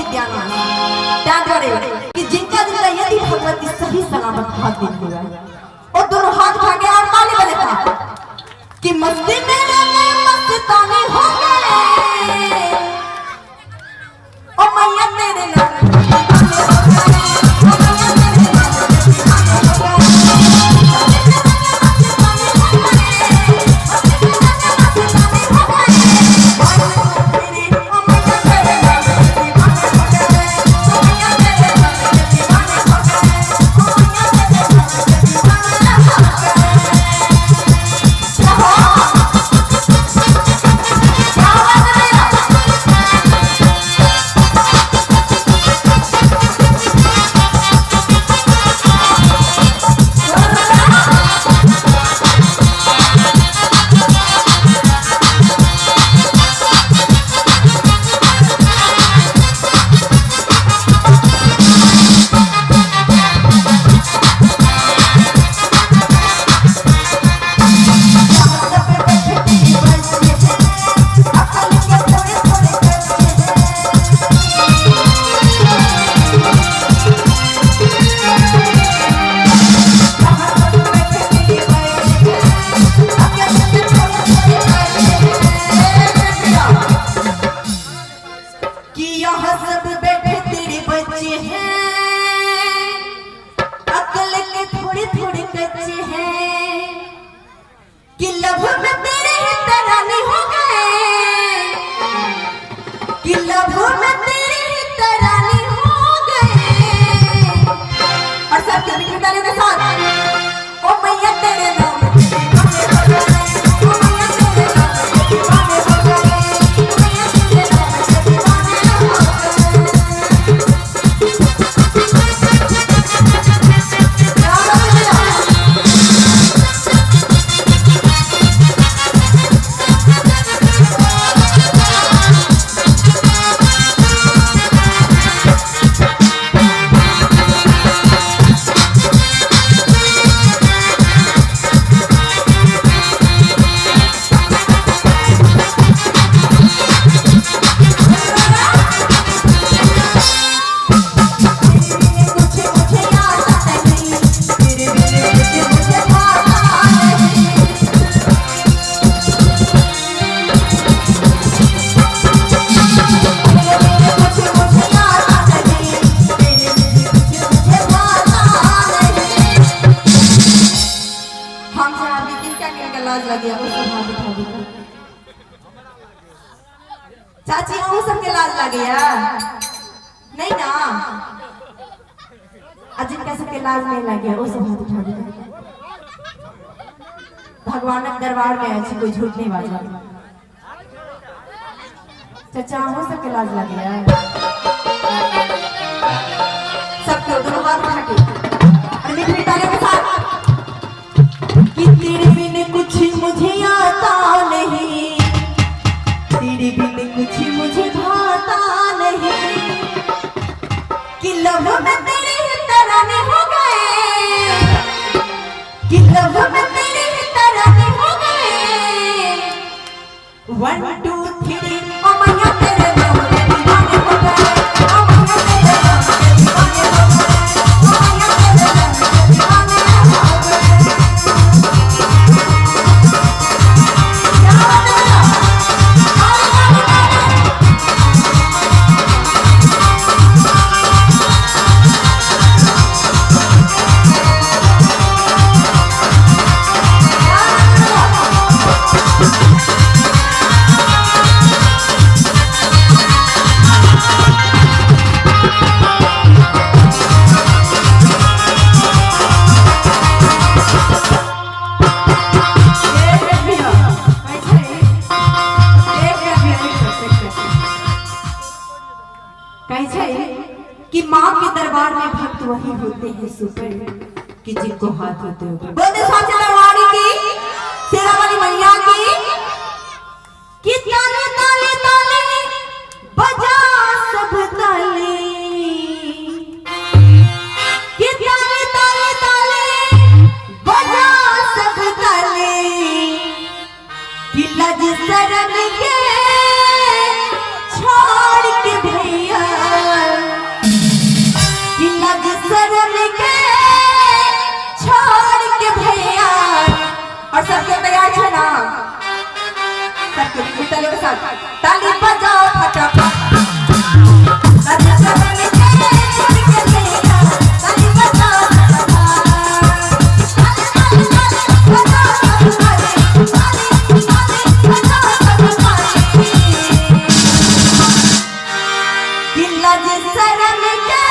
विद्या नाश। ताहि दुआरे कि जिनका जिनका यदि भगवती सही सलामत हाथ देने हुआ और दोनों हाथ उठा के और ताली बजाता कि मस्ती में रंगे मस्ताने हो गए ओ मैया तेरे नाम के दीवाने हो गए, ओ मैया तेरे नाम के दीवाने हो गए। कि यहाँ सब बैठे तेरे बच्चे हैं, अकल के थोड़े थोड़े कच्चे हैं, कि लभ में तेरे ही तराने हो गए, कि लभ में तेरे ही तराने हो गए। और सबके मीठी तालियों के साथ ओ मैया तेरे नाम के दीवाने हो गए, ओ मैया तेरे नाम के दीवाने हो गए, ओ मैया तेरे नाम के दीवाने हो गए। कुछ मुझे आता नहीं, तेरे बिन कुछ मुझे भाता नहीं। तेरे बिन कुछ मुझे आता नहीं, तेरे बिन कुछ मुझे भाता नहीं। हम से आदमी किनका किनका लाज लगे उस सब हाथ उठा दी। चाची अहूँ सबके लाज लगे नहीं ना? आ जिनका सबके लाज नहीं लगे वो सब हाथ उठा दिया। भगवानक दरबार में अच्छी कोई झूठ नहीं बाजा। चाचा अहूँ सबके लाज लगे सबके दोनों हाथ उठा के और मीठी मीठी तालियों के साथ कि तेरे बिन कुछ मुझे आता नहीं, तेरे बिन कुछ मुझे भाता नहीं, कि लभ में तेरे ही तराने हो गए, कि लभ में तेरे ही तराने हो गए। 1 2 3 ओ मैया तेरे नाम के दीवाने हो गए, ओ मैया तेरे नाम के दीवाने हो गए, ओ मैया तेरे नाम के दीवाने हो गए। क्या बात है भैया? ताली, ताली, ताली। कि माँ के दरबार में भक्त वही होते हैं सुपर कि जिनको हाथ होते हो। बोले साचे दरबारी की, शेरा वाली मैया की, कि ताले ताले ताले बजा सब ताले, कि ताले ताले ताले बजा सब ताले, कि लज शरण के छोड़ के भैया, साथ ताली बजाओ फटाफट। लज शर्म के छोड़ के भैया ताली बजाओ फटाफट। ताली ताली बजाओ सब ताली, ताली ताली बजाओ सब ताली। कि लज शर्म के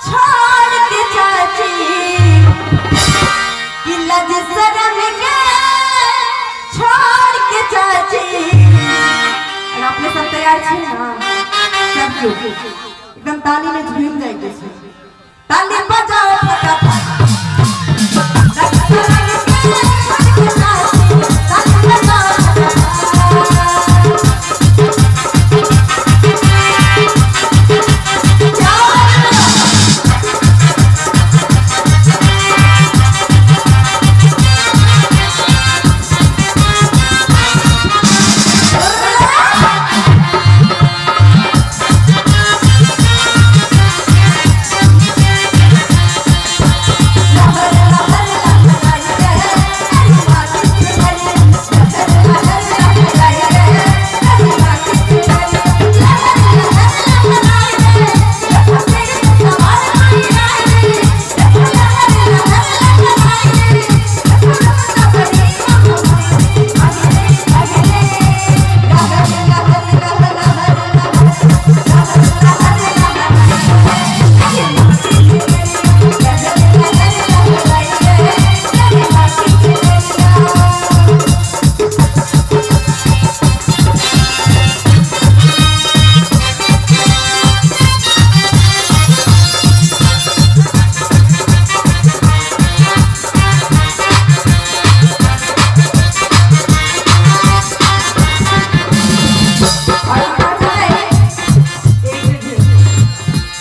छोड़ के चाची, कि लज शर्म के छोड़ के चाची। और अपने सब तैयार छे ना? सब क्यों एकदम ताली में झूम जाएंगे। ताली बजाओ फटाफट। लज शर्म के छोड़ के चाची, ताली बजाओ फटाफट।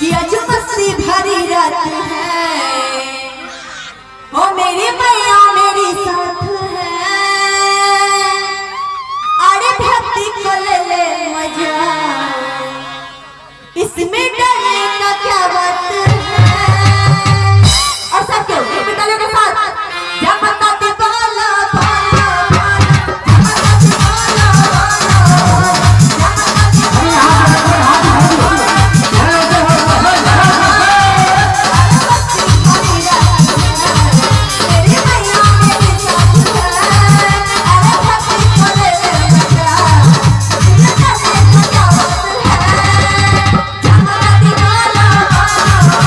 कि आज मस्ती भरी रात है, ओ मेरी मैया मेरी साथ है। अरे भक्ति को ले ले मजा, इसमें डरने का क्या बात है। और सब क्यों एक तालियों के साथ जब बताती बोला बोला बोला, जब बताती बोला बोला बोला, जब बताती मेरी मैया मेरी साथ है। अरे भक्ति को ले ले मजा, इसमें डरने का क्या बात है। जब बताती बोला बोला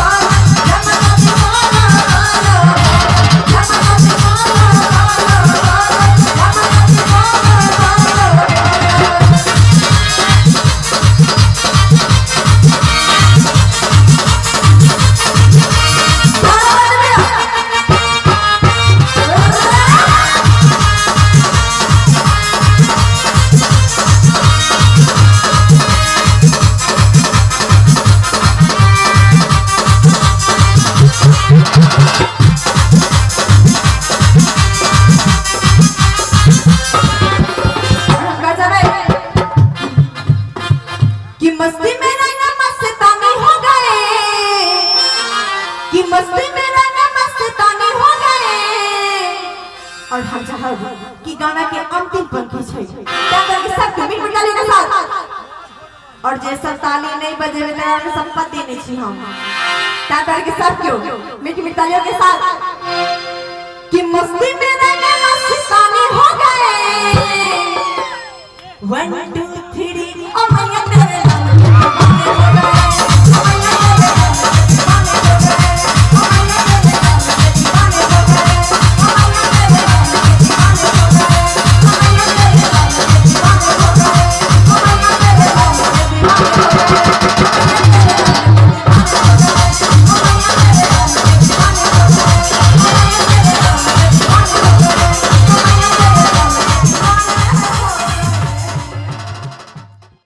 बोला, जब बताती बोला बोला बोला, जब बताती बोला बोला बोला, जब बताती बोला बोला बोला। कि मस्ती में रंग मस्तानी हो गए, कि मस्ती में रंग मस्तानी हो गए। और हम चाहब कि गाना के अंतिम पंक्ति छै क्या करके सब मिट मिट ताली के साथ। और जे सब ताली नहीं बजेबे तकरा के संपत्ति नहीं छी हम। क्या करके सब क्यों मिट मिट तालियों के साथ कि मस्ती में रंग मस्तानी हो गए। 1 2